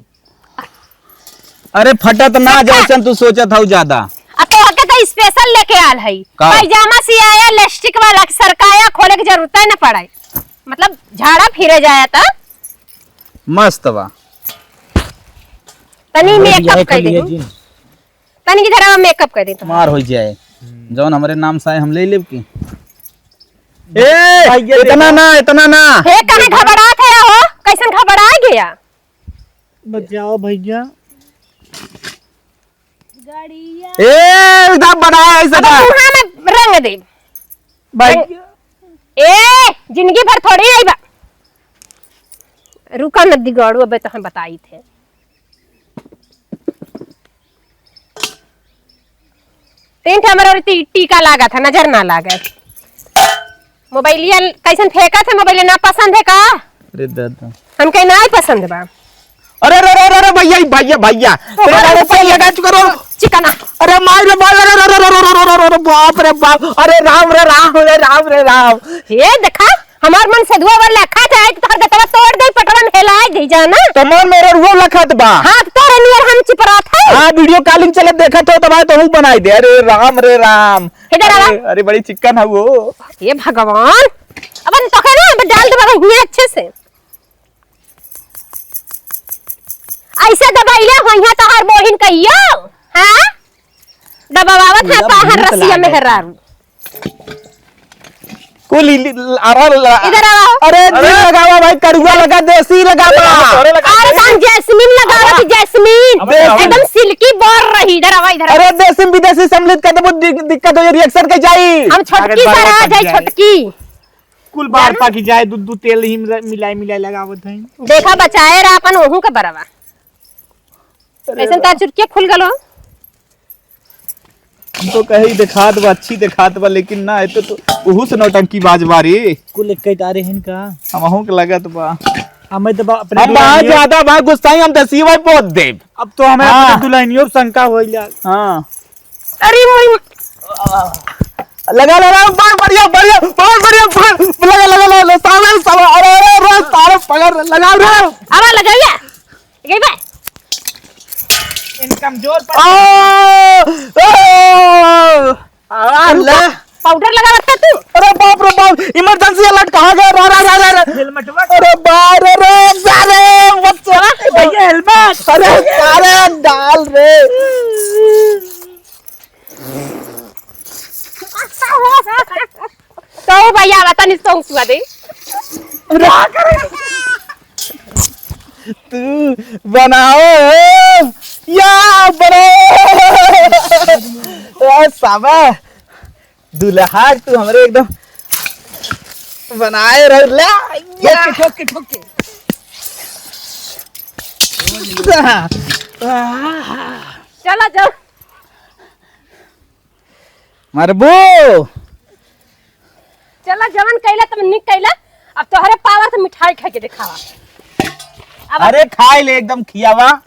अरे फटत ना, फटा। जैसन तू सोचत हऊ ज्यादा। आ तोहके तो special लेके आल हई। का? पैजामा सियाया, lipstick वाला, सरकाया, खोले के जरूरत ही न पड़े। मतलब झाड़ा फिरे जाया त। मस्त बा। तनी बढ़िया makeup कर दे। तनी की तरह makeup कर दे तो। मार हो जाए। जौन हमरे नाम से आए, हम ले लेब की। ए, भैया इतना देखा। ना, इतना ना। हे, काहे घबरात है हो? कैसन घबरा गया? बचाओ भैया। ए, एकदम बनाया ऐसा अब था। मुँह में रंग दे। भाई। ए, जिंदगी भर थोड़ी आई बा। रुका न दिगाड़ू, अबे तो हम बताई थे। तीन ठे हमरे ओरी टी-, टीका लागत है, नजर ना लागे। मोबाइलिया कैसन फेंकत है, मोबाइल ना पसंद है का? अरे दादा। हमके ना ही पसंद बा। अरे, अरे, अरे, अरे, भैया, भैया, भैया। अरे, अरे, भैया, का चुका रो? चिकना। अरे, मार रे, मार, अरे, अरे, बाप रे बाप। अरे, राम रे, राम रे, राम रे, राम। ये देखा, हमार मन से दुआ वर लखा जाए, तो तोहर गटवा तोड़ दे, पटवा में हेलाए दे, जाना। तो मन मेरे रुआ लखत बा। हाँ, तो तोरे नियर हम चिपरात है। हाँ, video calling चले, देखत हो, तो भाई, तो हूँ बनाई दे। अरे, राम रे, राम। इधर आवा। अरे, अरे, बड़ी चिकन है वो। हे भगवान, अब हम तोके ना, अब डाल देबा हियाँ अच्छे से। ऐसे दबाइले होइहाँ तोहार बोहिन कहियो, हाँ? दबावत है पूरा तोहार भूत रसिया लागल। मेहरारू। कुल इली-, अरे ला-, इधर आओ। अरे, अरे। जी लगावा भाई, कड़ुआ लगा, देसी लगावा। अरे, लगा। अरे, कौन जैस्मिन लगावा कि जैस्मिन? अबे, एकदम silky बोर रही, इधर आवा, इधर आवा। अरे, देसी विदेशी सम्मिलित कर देबो, दिक-, दिक्कत हो जाई, reaction के जाई। हम छोटकी लागत बार सरा बार जाई, जाई। छोटकी। कुल बार जान? पाकी जाए, दूध, दूध तेल ही मिला-, मिलाई, मिलाई लगावत हैं। देखा, बचाए रहा अपन ओहू का बरवा। अरे ऐसन तार चुटकिया खुल गलो। हम तो कहे ही देखात बा, अच्छी देखात बा, लेकिन ना, ये तो, तो ओहू से नौटंकी बाज बा रे। कुल एक कई तारे हैं का? हमहू के लगत बा। हमें तो बा-, अपने हम दुल्हनियों बाहर ज्यादा बा गुस्साई, हम दसियो भाई पोत देब। अब तो हमें हाँ। अपने दुल्हनियों पे शंका होई लाग। हाँ। अरे मोरी। लगा, लगा, बहुत बढ़िया, बढ़िया, बहुत बढ़िया, बहुत, लगा, लगा, लगा, लगा, सारे, सारे, अरे, अरे, अरे, सारे पकड़, लगा रे। अब लगाइए। गई बे। इन कमजोर पर ओ, ओ, आ, रुको, ले। Powder लगा रखा तू। अरे बाप रे बाप, emergency alert कहाँ गया? रा, रा, रा, रा, रा। Helmet मत। अरे बाप रे, रे, सारे, बच्चा। भैया, helmet। अरे, सारे, डाल रे। तो भैया, बता नहीं, सॉन्ग सुना दे। तू बनाओ हो या बनाओ। ए, साबा, दुल्हा तू हमरे एकदम बनाए रह ला। या। ठोक के, ठोक के, ठोक के। चला जाओ। मरबू। चला, जवन कैला तब निक कैला। अब तोहरे पावर से मिठाई खाए के देखावा। अब अरे खाए ले, एकदम खियावा।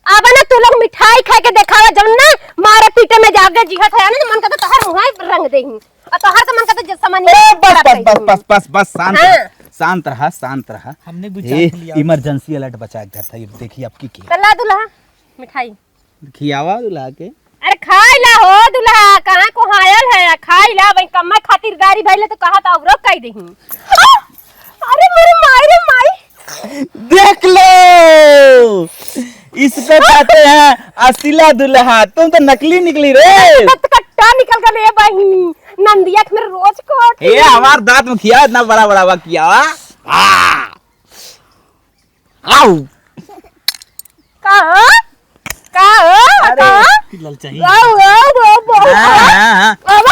अब ना तू लोग मिठाई खाए के देखावा, जौन ना मारे पीटे में जाके जिहत है ना, तो मन करता तोहर मुँह रंग देही। और तोहर तो मन करता जे सामान ए, बस, खराब बस, कर बस, दूँ। बस, बस, बस, शांत हाँ। रह, शांत रहा, शांत रहा। हमने भी ए, जान लिया। Emergency alert बचा के घर था, ये देखिए आपकी की। तो ला दुल्हा मिठाई। खियावा दुल्हा के। अरे खाई ला हो दुल्हा, कहाँ को हायल है, खाई ला, भाई कम्मा खातिरदारी भइले तो कहा था औरो कह देही। अरे मेरे माई रे माई। देख लो, इसको कहते हैं असिला दुल्हा। तुम तो नकली निकली रे। दंत कट्टा निकल गले बहिनी, नंदिया के मेरे रोज कोट। ए, हमार दांत में खिया इतना बड़ा बड़ा हुआ किया। आ! आओ। का हो? का हो? अरे, का? ललचाई। आओ, आओ, आओ, आओ। हाँ, हाँ, हाँ। आओ।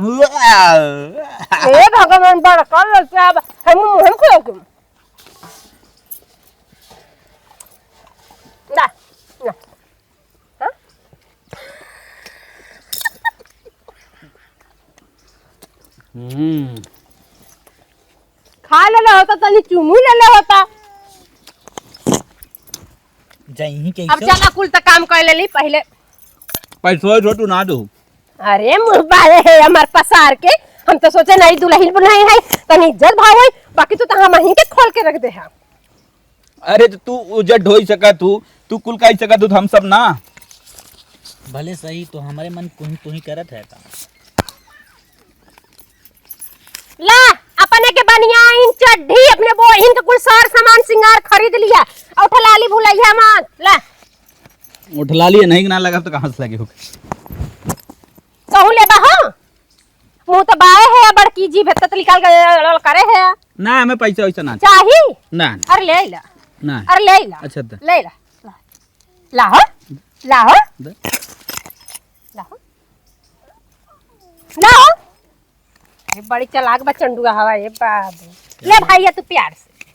वाह। हे भगवान, बड़का ललचा अब। हम मुँह में खोल के। ना, ना। हाँ? हम्म। खा लेले होता, तनी चुमू लेले होता। जइही अब कैसे? चला, कुल त काम कर लेली पहिले। पैसवा छोटू ना दू। अरे मुँह बाले है हमार पसार के, हम तो सोचे नहीं दुल्हन बुल्हन है, तनी इज्जत भाव है, बाकी तू तो हम ही के खोल के रख दे है। अरे तो तू उजट ढोई सकत हूँ, तू कुल काई सकत हूँ, हम सब ना। भले सही तो हमारे मन तुही तुही करत है का? ला, अपने के बनियान, चड्ढी, अपने बहिन के कुल सार सामान सिंगार खरीद लिया। और उठलाली भुलैया मत, ला। उठलाली नहीं ना लगा तो कहाँ से लगे हो? कहूँ लेबा हो? मुँह तो बाए है, बड़की जीभ है, तत निकाल के लड़ करे है। ना, हमें पैसा वैसा ना चाही। ना, ना। अरे ले ला। ना। अरे ले ला। अच्छा, दे। ले ला। ला। ला हो। ला हो। दे। ला हो। ला हो। अरे बड़ी चालाक बा चंडुआ हवा, ए बाबू। ले भाई, ये तू प्यार से।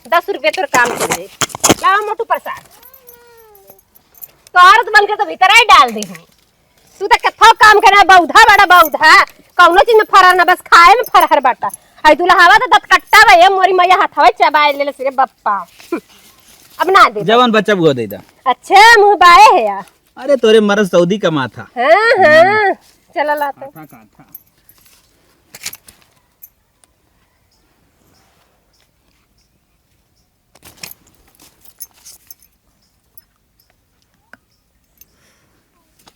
दस रुपये तोर काम कर दे। ला मोटू प्रसाद। तो औरत बन के तो भीतर ही डाल दे हूँ। तू तो कथो काम करे, बौधा बड़ा बौधा, कौनो चीज में फरहर ना, बस खाए में फरहर बाटा। आई दुल्हावा तो दतकट्टा बा, ये मोरी मैया हथवा चबाए लेले से रे बप्पा। अब ना दे। जवन बच्चा वो दे दा। अच्छा, मुँह बाए है यार। अरे तोरे मरद सऊदी कमात हा। हाँ, हाँ। चला ला तो। काथा, काथा।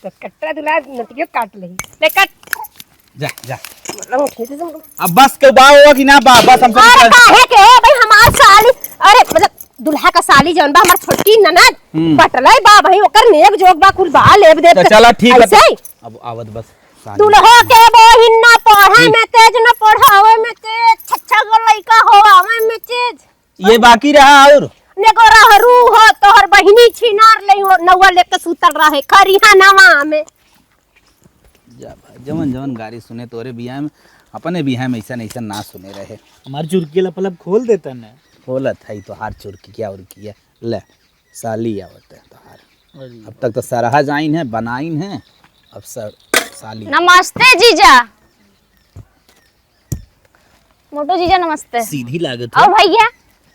तो कटरा दुला नटियो काट लेही। ले कट। जा, जा। लंगोटी से तुम अब बस के बा हो कि ना बा, बस हम सब अरे कर- काहे के हो भाई हमार साली, अरे मतलब दुल्हा का साली जौन बा हमार छोटकी ननद, हम्म। पटलई बा भाई ओकर नेग जोग बा कुल बा लेब देब तो के। चला ठीक है। ऐसे ही? अब आवत बस साली। दुल्हो के बहिन ना पढ़े हम्म। में तेज, ना पढ़ावे में तेज, छच्छा गो लइका होआवे में तेज। ये बाकी रहा और? नेगो रहरू हो, तोहर बहिनी छिनार ले हो, नौवा लेके सुतल रहे, खरिहा नवा में। जा भाई, जवन जवन गारी सुने तोरे बियाह में, अपने बियाह में ऐसा ऐसा ना सुने रहे। हमार चुरकी लपलप खोल देता ना। खोलत है तोहार चुरकी, क्या और किया? ले, साली आवत है तोहार। अरे अब तक तो सरहा जाइन है, बनाइन है, अब सर, साली। नमस्ते जीजा। मोटू जीजा नमस्ते। सीधी लागत और है। भैया?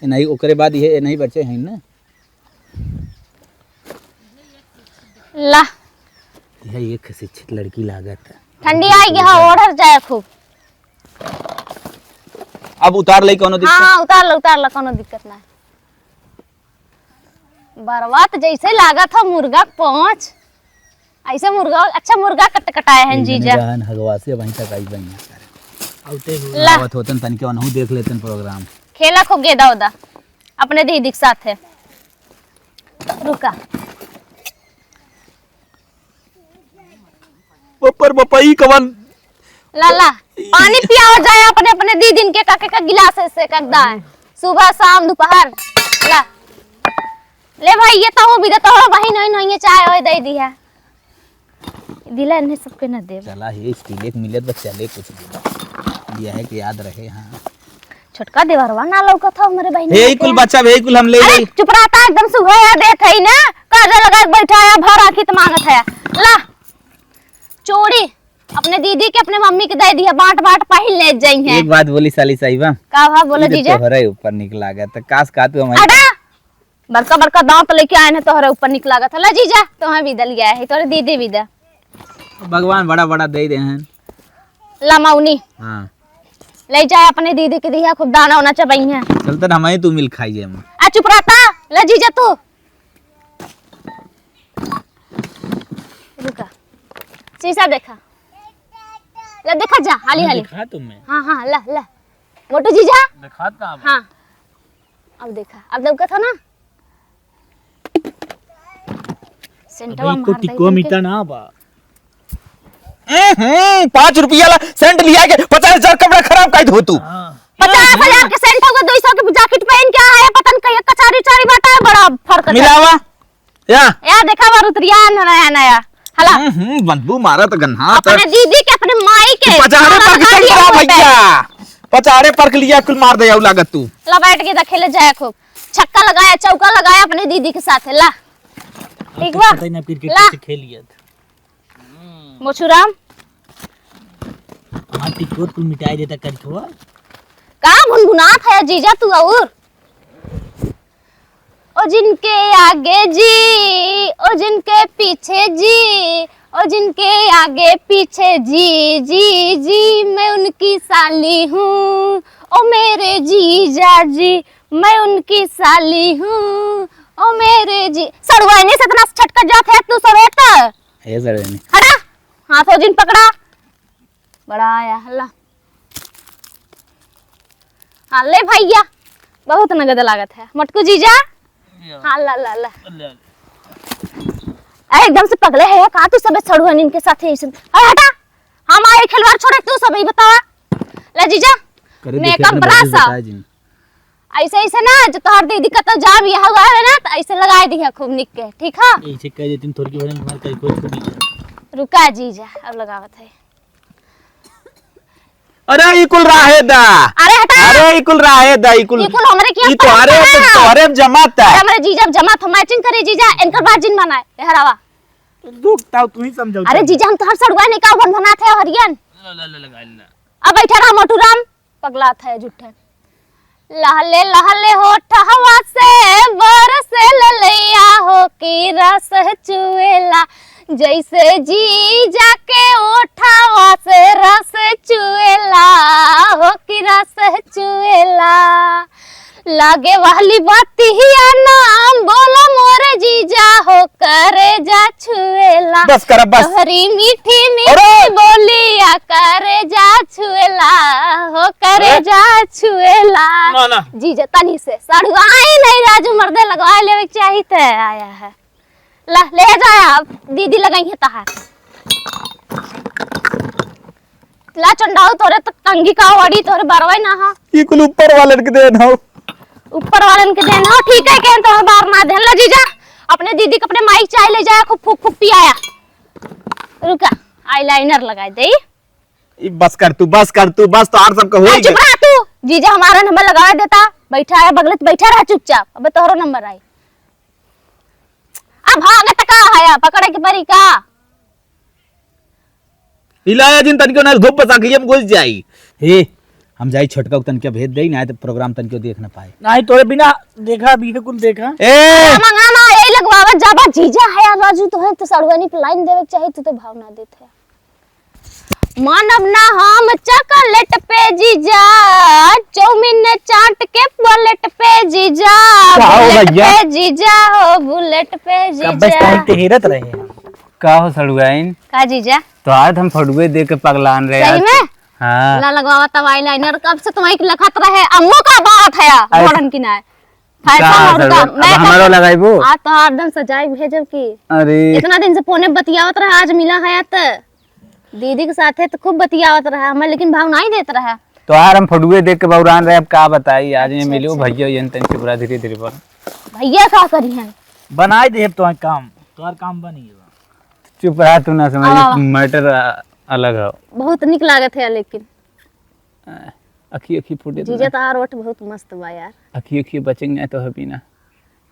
ए नहीं, ओकरे बाद ये, ए नहीं बच्चे हैं ना। ला। यह एक शिक्षित लड़की लागत है। ठंडी आई गई, हाँ, ओढ़र जाए खूब। अब उतार ले, कौनो दिक्कत? हाँ, हाँ, उतार ला, उतार ला, कौनो दिक्कत ना है। बरवा तो जैसे लागत हो मुर्गा के पहुँच, ऐसे मुर्गा, अच्छा मुर्गा कट कटाए हैं जीजा। रहन हगवा से वहीं तक आई बनी। ला। आवत होतन तनिके ओनहु देख लेतन program। खेला खूब गेदा उदा अपने दीदी के साथ है। रुका। बप्पर बप्पई कवन? ला, ला, पानी पियाओ जाए अपने, अपने दीदिन के, का, के, का गिलास है से कक दाए। सुबह, शाम, दोपहर। ला। ले भाई, ये तहु भी दे, तोहरो बहिन होइन होइए, चाय ओए दे दी है। दिला इन्हें सबके न देब। चला, हे स्टील एक मिलत बा, चले कुछ दिन। ये है कि याद रहे, हाँ। छोटका देवरवा ना लौकत हो हमरे बहिन हे के। कुल बच्चा, हे कुल हम ले अरे, ले। चुप रहता, एकदम से हुआ यार, देत है ना, काजर लगा के बैठा है, भर आँखी त मांगत है। ला, चूड़ी अपने दीदी के, अपने मम्मी के दे दिया, बांट बांट पहिन ले जाई है। एक बात बोली साली साहिबा। का भा बोलो ई तो जीजा? तोहरे ऊपर निक लागत, काश का तू हमारी अरे, बड़का बड़का दांत लेके आए हैं तोहरे ऊपर, निक लागत है। ला जीजा, तोहे विदा लिया है, तोहरे दीदी विदा। भगवान बड़ा बड़ा दे दे हैं। ला मौनी। हाँ। ले जाए अपने दीदी के दिया, खूब दाना उना चबइहे। चलते ना, हम ही तू मिल खाई जाए हम। आ चुप रहता। ला जीजा तू। रुका। शीशा देखा। ला देखा जा, हाली हाली। दिखा तुम्हें। हाँ, हाँ, ला, ला। मोटू जीजा। दिखा था। हाँ। अब देखा, अब लौकत हो ना? सेंटवा अबे, मार दे टिको तुमके। मीठा ना बा। हम्म, पाँच रुपया ला सेंट लिया के पचास हजार कपड़ा खराब कर दो तू। हाँ। पचास हजार के सेंट होगा, दो सौ के जैकेट पहन के आया है, पता नहीं कहिए कचारी उचारी बाटा है, बड़ा फर्क है। मिलावा। या। या देखा बार उतरिया नया नया। हला। हम्म, हम्म, बदबू मारा तो गन्हा तो। अपने दीदी के, अपने माई के। पचारे सारा पर के लगा सेंट दिया बा हुआ है। भैया। पचारे पर के लिया कुल मार दे, आऊ लागत तू। ला बैठ के तो खेले जाए खूब। छक्का लगाया, चौका लगाया अपने दीदी के साथ, ला। ठीक बा? पता ही ना क्रिकेट ला। कैसे खेलिए। मोछूराम। हमार टिकोर कुल मिटाई देता करिखवा। का भुनभुनात है जीजा तू और? ओ जिनके आगे जी, ओ जिनके पीछे जी, ओ जिनके आगे पीछे जी, जी, जी, मैं उनकी साली हूँ। ओ मेरे जीजा जी, मैं उनकी साली हूँ। ओ मेरे जी, सड़ुआइनी से इतना छटका जात है तू सवेत। ए सड़ुआइनी। हटा, हाथों जिन पकड़ा। बड़ा आया हल्ला। हाँ, ले भैया, बहुत नगद लागत है। मोटकू जीजा? या। हाँ, ला, ला, ला। ले, ले। अरे, एकदम से पगले है का तू सबे सड़ुआइन के साथे ऐसे? अरे, हटा, हम आए खिलवाड़ छोड़े, तू सबे ही बतावा। ले जीजा, करे देखे makeup अपने brush। बताए जिन। ऐसे, ऐसे ना, जो तोहर दीदी कतौ जा भी हुआ है ना, तो ऐसे लगाए दिया खूब निक के, ठीक है? ऐसे कह देती थोड़ी बहन, तुम्हारे कहीं कोई छुट्टी नहीं। रुका जीजा, अब लगावत है। अरे, ई कुल राहे दा। अरे, हटा। अरे, ई कुल राहे दा, ई कुल, ई कुल हमरे किया ई तोहरे, पड़ता है। तोहरे जमात है। अरे, हमरे जीजा जमात हम matching करे जीजा, इनकर बात जिन बनाए, ए हरावा। दुख ताऊ तू ही समझाऊ अरे तनी। जीजा, हम तोहर सड़ुआ नहीं का भनभनात है हरियन। ला, ला, ला, लगा, ला। अब बैठा रहा मोटू राम। पगला था झूठे। लहले लहले होठवा से बरसे ललैया हो कि रस चुएला, जैसे जीजा के ओठवा से रस चुएला हो कि रस चुएला। लागे वाली बतिया ना बोला मोरे जीजा हो करेजा छुएला। बस करा, बस। तोहरी मीठी मीठी अरे! बोलिया करेजा छुएला, हो करेजा छुएला। ना, ना। जीजा तनी से सड़ुआई नहीं राजू मर्दे लगवा लेवे के चाही त आया है। ला, ले जा अब, दीदी लगाई है तहार। ला चंडाऊ, तोरे त टंगी का ओड़ी, तोरे बरवे ना हा। ई कुल ऊपर वालन के देन हौ। ऊपर वालन के देन हौ, ठीक है, केन तोहर बार ना देन। ला जीजा, अपने दीदी के अपने माई के चाय ले जाया, खूब फूक फूक पियाया। रुका, eyeliner लगाए दे। ई बस कर तू, बस कर तू, बस, तोहार सबके होई आ, चुप गए। रहा तू, जीजा हमारा नंबर लगावे देता, बैठा है बगले त बैठा रहा चुपचाप, अबे तोहरो नंबर आई। अब भागत का है, पकड़े के परी का? हिलाया जिन तनिको ना, धूप पे सांखिया में घुस जाई। हे, हम जाई छोटका को तनिको भेज देई, ना तो program तनिको देख ना पाए। नहीं, तोरे बिना देखा, अभी कुल देखा। ए! मंगा ना, यही लगवावा, जाबा जीजा है, आज बाजू तो है, तो सड़ुआनी पे line देवे के चाही, तू तो भाव ना देत है। मानब ना हम chocolate पे जीजा, चाउमीन चाट के bullet पे जीजा, का हो bullet भैया? पे जीजा हो, bullet पे कब जीजा। बस टाइम ते हेरत रहे हैं। का हो सड़ुआइन? का जीजा? तो आज हम फड़ुए देख के पगलान रहे सही आज। में? हाँ। ला लगवावा तब eyeliner, कब से तुम्हारी लखत रहे, अम्मो का बात है, अरे, बड़न की ना है। फैशन का और सड़ुआ? का, अब मैं हमारो का लगाइबो? आज तो हरदम सजाई भेजब की। अरे। इतना दिन से फोने बतियावत रहा, आज मिला है त दीदी के साथे तो खूब बतियावत रहा, हमें लेकिन भाव नहीं देत रहा। तोहार हम फड़ुए देख के बौरान रहे, अब का बताई, आज ये अच्छा, मिलियो अच्छा। भैया, ये तनी चुप रहा, धीरे धीरे बोल। भैया का करी हैं? बनाई देब तोहार काम, तोहार काम बनी गया। चुप रहा, तू ना समझ, आवा, आवा। Matter अलग है। बहुत निक लागत है लेकिन। अखी अखी फूटे जीजा, तो। तोहार ओठ बहुत मस्त बा यार। अखी अखी बचेंगे तो है बिना।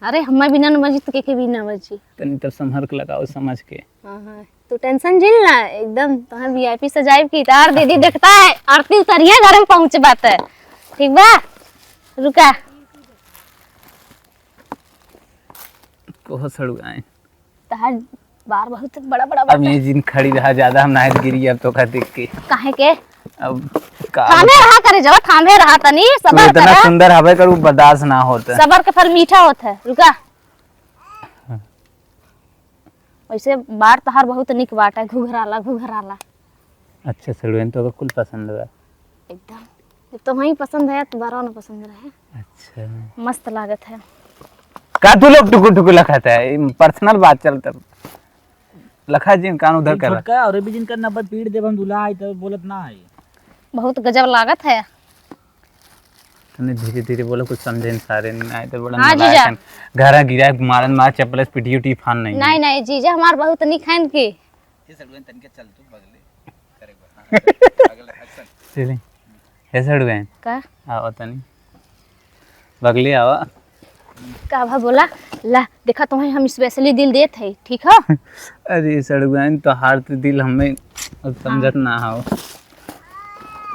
अरे, हमें बिना न बजी तो के, के बिना बजी? तनी तब संभर के लगाओ समझ के। हाँ, हाँ। तू tension जिन ना, एकदम तोहे VIP सजाइब की। तार दीदी देखता है, आरती उतरिए घर में पहुँच बात है। ठीक बा? रुका। बहुत सड़ुआइन। तहार बार बहुत बड़ा बड़ा अब बाटे। ये जिन खड़ी रहा, ज्यादा हम नाहीं गिरी अब तोका देख के। काहे के? अब का थामे रहा करे जवा, थामे रहा तनी, तू सबर इतना करा। सुंदर हवे करू, बर्दाश्त ना होता। सबर के फल मीठा होता है। रुका। वैसे बार तहार बहुत निक बाटे, घुघराला, घुघराला। अच्छा, सड़ुआइन तो कुल पसंद बा। एकदम। जब तो वहीं पसंद है, तो बारह ना पसंद रहे। अच्छा। मस्त लागत है। का तू लोग टुकुर टुकुर लखात है? ई पर्सनल बात चलत है। लखा जिन कान उधर ई कर। छोटका और भी जिनका नब्बत पीट देब हम, दूल्हा आई तो बोलत ना आई। बहुत गजब लागत है। तने धीरे धीरे बोलो, कुछ समझे न सारे नहीं आए तो बड़ा हाँ, नालायक जीजा। हन। घरा गिरा मारन मार चप्पल से पिटियो टी फान नहीं। नहीं, नहीं, जीजा हमार बहुत निक हन की। ये सड़ुआइन तनिके चल तू बगले। करे बा। हाँ, अगले action। चली। हे सड़ुआइन। का? आवा तनी। बगले आवा। का भा बोला? ला, देखा तुम्हें हम specially दिल देत है, ठीक है? अरे सड़ुआइन, तोहार तो दिल हमें अब समझत हाँ। ना हो।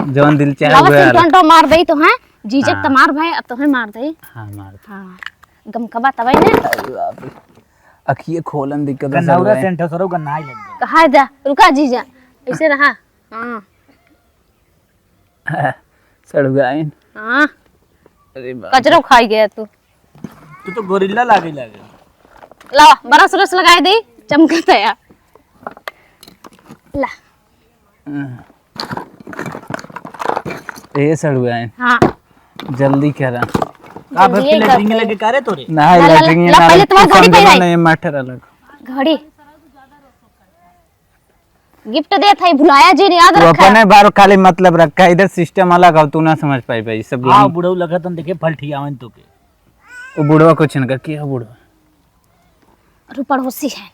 जौन दिल चाहे लावा वह तुम आला। टोंटो मार दई तो हैं, जीजक हाँ। त मार भाई, अब तोहे मार दई। हाँ, मार दे। हाँ, गमकबा तबई ने। अरे बाप रे। अखिए खोलन दिक्कत है गन्नौरा सड़ुआइन। सेंट है सरो, गन्नाई लग गई। कहा जा, रुका जीजा, ऐसे रहा। हाँ। सड़ुआइन। हाँ। अरे बाप रे। कचरो खाई गया तू। तू तो गोरिल्ला लागे लागे। ला, ब्रश उरश लगाए दे, चमकत है। ला। ए सड़ुआइन। हाँ। जल्दी करा। का जल्दी बे, कर लैट्रिन दे। लगे का रे तोरे? ना, ला, ला, ला, लैट्रिन ला, ना पहले लगे, तुम्हारी घड़ी समझ में पहनाई। नहीं, matter अलग। घड़ी। Gift देत है, भुलाया जिन, याद तू रखा। अपने बार खाली मतलब रखा, इधर system अलग हो, तू ना समझ पाई भाई, सब हाँ, लोग। बुढ़ऊ लगत हन, देखे फलठियावन तो के। वो बुढ़वा कुछ न कर, के हो बुढ़वा? अरे पड़ोसी है।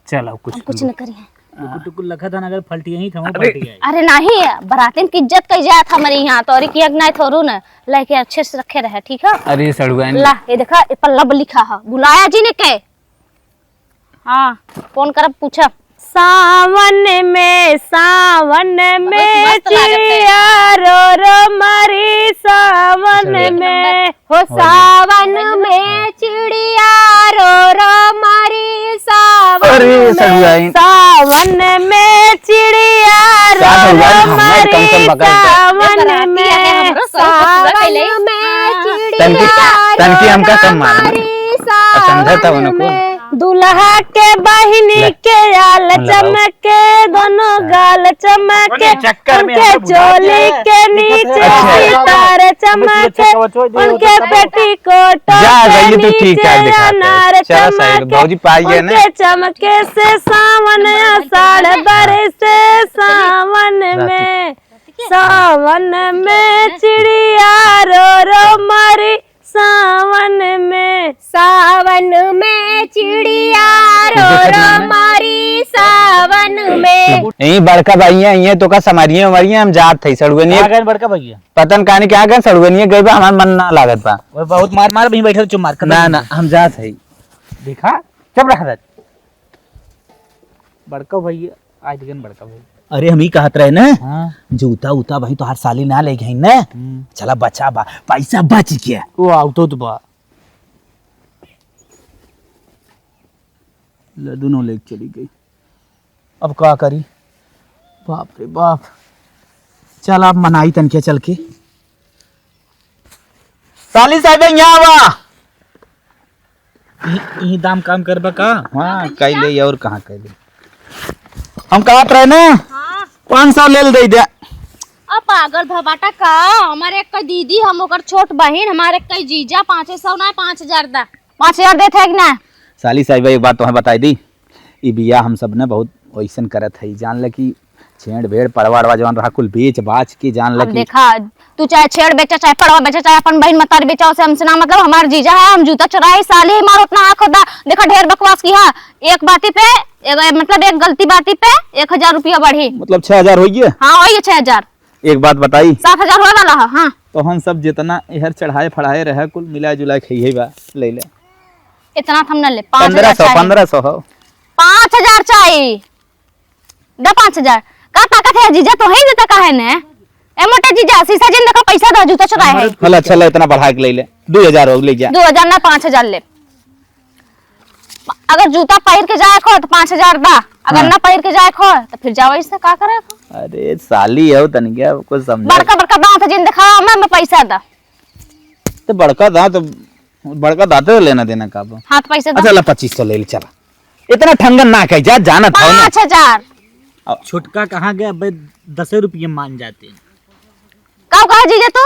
चल, अब कुछ हम कुछ न करिए। टुकुर टुकुर लखत हन, अगर फलटी यहीं था, अरे। फलटी आई। अरे नहीं, बरातिन की इज्जत कई जात हमरे यहाँ, तो अरे किया नहीं थोरू न, लेके अच्छे से रखे रहे, ठीक है? अरे सड़ुआइन। ला, ये देखा, ये पल्ला पर लिखा है, भुलाया जिन के। हाँ, फोन करब, पूछब। सावन में, सावन बहुत में मस्त लागत है। चिड़िया रो रो मारी, सावन चलो। में। हो सावन में चिड़िया रो रो मारी, सावन अरे, में। सड़ुआइन। सावन में चिड़िया रो का रो सड़ुआइन, हमने मारी, कम से कम बगल से। सावन ये बराती है, में। हमरो सही कुछ सावन पहले। में हाँ। चिड़िया तनकी, तनकी रो हमका रो कम मारना। मारी, और समझा था सावन उनको। में। दुल्हा के बहिनी ले। के आल हम लगाओ। चमके, दोनों गाल चमके, उनके चक्कर में उनके हमें भुला चोली दिया है। के नीचे अच्छा। सितार चमके, उनके पेटीकोट जा, के जाइए तो ठीक नीचे ठाक दिखाते हैं। अनार चलो, सही है, चमके, भौजी पाई है ना? उनके चमके से सावन आषाढ़ बरसे सावन रात में। सावन में चिड़िया रो रो मारी, सावन में। सावन में चिड़िया रो रो मारी, सावन में। यही बड़का भैया, ये तो का समरिये उमरिये हम जात है सड़ुआइन। आ गए बड़का भैया। पता न कहानी क्या गए सड़ुआइन, गए बा, हमार मन ना लागत बा। वो बहुत मार मार भी बैठे चुप मार, ना, ना, हम जात है। देखा, चुप रह। बड़का भैया, आज देखन बड़का भैया। अरे, हम ही कहत रहे ना, हाँ। जूता उता भाई तोहार साली ना ले गई ना। हम्म। चला बचा बा, पैसा बच गया। वो आवतो तो बा। ले, दोनों लेके चली गई। अब का करी? बाप रे बाप। चल, आप मनाई तनके चल के। साली साहब, यहाँ आवा। यही, यही दाम काम करबा का? हाँ, कैले और कहाँ कैले। हम कहत रहे ना, हाँ। पाँच सौ ले ले दे दे। अब पागल भबाटा का? हमारे एक दीदी, हम ओकर छोट बहिन, हमारे एक जीजा, पाँच सौ ना, पाँच हजार दा। पाँच हजार देत है कि ना? साली साहिबा, एक बात तोहे बताई दी, ई बियाह हम सब ने बहुत वैसन करत है, जान ले कि छेड़ भेड़ पड़वा अड़वा जवन रहा कुल बेच बाच के जान ले अब कि देखा, तू चाहे छेड़ बेचा, चाहे पड़वा बेचा, चाहे अपन बहिन मतारी बेचा, उसे हमसे ना मतलब, हमार जीजा है, हम जूता चोराई, साली हमार उतना आँख होता, देखा ढेर बकवास की, हाँ, एक बाती पे, एक, मतलब एक गलती बाती पे एक हजार रुपया बढ़ी। मतलब छह हजार होइए? हाँ, होइए छह हजार। एक बात बताई? सात हजार होए वाला है, हाँ। तो हम सब जितना एहर चढ़ाए फढ़ाए रहे, कुल मिला जुला के यही बा, ले ले। इतना हम न ले, पाँच हजार पन्द्रह सौ, चाही। पन्द्रह सौ हो। पाँच हजार चाही। द पाँच हजार। का ताकत है जीजा, तो है देता काहे ने? ए मोटे जीजा, शीशा जिन देखो, पैसा दो, जूता चुराए है। हल, अच्छा, ले, इतना बढ़ा के ले ले। दो हजार हो, ले जा। दो हजार ना, पाँच हजार ले। पा-, अगर जूता पहिर के जाए को तो पाँच हजार दा, अगर हाँ। ना पहिर के जाए को तो फिर जाओ, ऐसे का करे को? अरे साली हो, तनिका कुछ समझा। बड़का बड़का दांत जिन दिखावा, मैं, मैं पैसा दा। तो बड़का दांत, बड़का दांत लेना देना का बा? हाँ, तो पैसा दा। अच्छा, ला पच्चीस सौ ले ले, चला। इतना ठंगन ना कही जा, जानत हो ना। पाँच हजार। अब छोटका कहाँ गया? अबे, दसे रुपये मान जाते हैं। का कहा जीजा तू?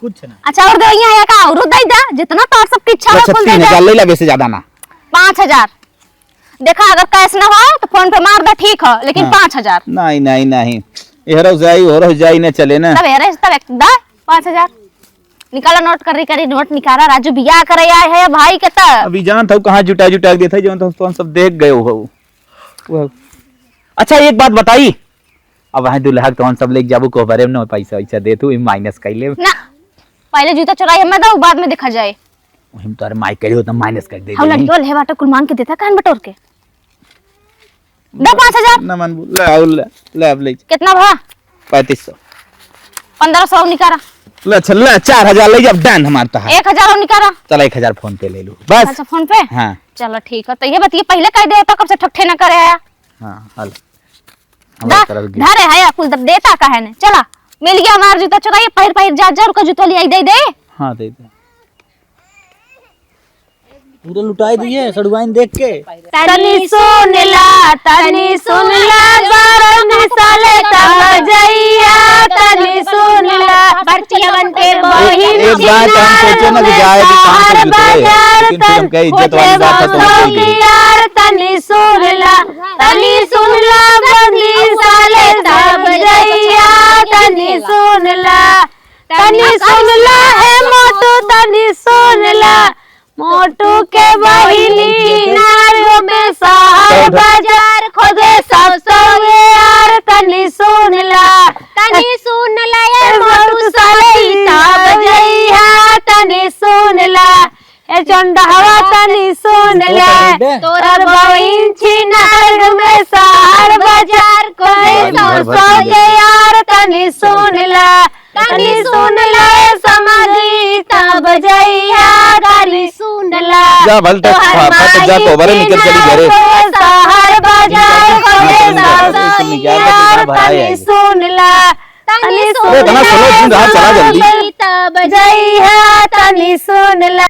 कुछ ना। अच्छा, और दे, यहाँ का और दे दा, जितना तोर सबकी इच्छा हो, अच्छा, कुल दे तीन हजार दा। ले ला, वैसे ज्यादा ना। पाँच हजार। देखा, अगर कैश ना हो तो फोन पे मार दा, ठीक हो, लेकिन हाँ। पाँच हजार। नहीं, नहीं, नहीं, एहरो जाई, ओहरो जाई, ना चले ना। तब एहरे, तब एक दा पाँच हजार। निकाला नोट, करी करी नोट निकाला, राजू बियाह करे आए है भाई के तब। अभी जानत हो कहाँ जुटा जुटा के देत है, जौन तो हम सब देख गए हो। वो। अच्छा, एक बात बताई, अब वहाँ दुल्हा के तौन सब लेके जाबू, कोहबरे में न पैसा वैसा दे तू, माइनस कर ले। ना, पहले जूता चुराई हमें दो, बाद में देखा जाए। वही में तोहरे माई करी हो तो माइनस कर दे हम देही। लड़कियों ले बाटा कुल मांग के देता कान बटोर के। दे पाँच हजार। ना मन ले, आओ ले, ले अब ले। कितना भा? पैंतीस सौ। पन्द्रह सौ निकाला। ले, अच्छा, ले, चार हजार ले, अब डन हमार तहार। एक हजार और निकाला। चला, एक हजार फोन पे ले लू, बस। अच्छा, फोन पे? हाँ। चलो, ठीक है। तो ये बतिए पहले कह दे, तो कब से ठकठे न करे आया? हाँ, हल। दा, हमारे तरफ गिर। धरे है, कुल दब देता का है ने? चला, मिल गया हमार जूता चुराई, पहिर पहिर जा, जा, रुका, जूता ले आई, दे दे। हाँ, दे दे। पूरा लुटाई दिए, सड़ुआइन देख के। तनी सुन ला, तनी सुन ला, गरम साले तब जइया, तनी सुन ला, बरचियवन के बहिन एक, एक बात हम सोचे ना कि जाए कि कहाँ से जुटे, लेकिन फिर हम कहे इज्जत वाली बात है तो हम कह देंगे। यार, तनी सुन ला, तनी सुन ला, बनी साले तब जइया, तनी सुन ला, तनी सुन ला, ए मोटू, तनी सुन ला, मोटू के बहिनी नार में शहर बाजार खोजे सब सौ यार, तनी सुन ला। तनी सुन ला ए मोटू साले तब जइहा, तनी सुन ला। ए चंडहवा तनी सुन ला। तोर बहिन छिनार में शहर बाजार खोजे सब सौ यार, तनी सुन ला। तनी सुन ले समधी तब जइहा, तनी सुन ला। जा भल तक तोहर फट जा, माई कोबरे निकल चली घरे। शहर बाजार हाँ, खोजे तनी सब भराए यार, आई। तनी सुन ला। तनी अरे, सुन इतना ले slow क्यों रहा? चला जल्दी। समधी तब जइहा, तनी सुन ला।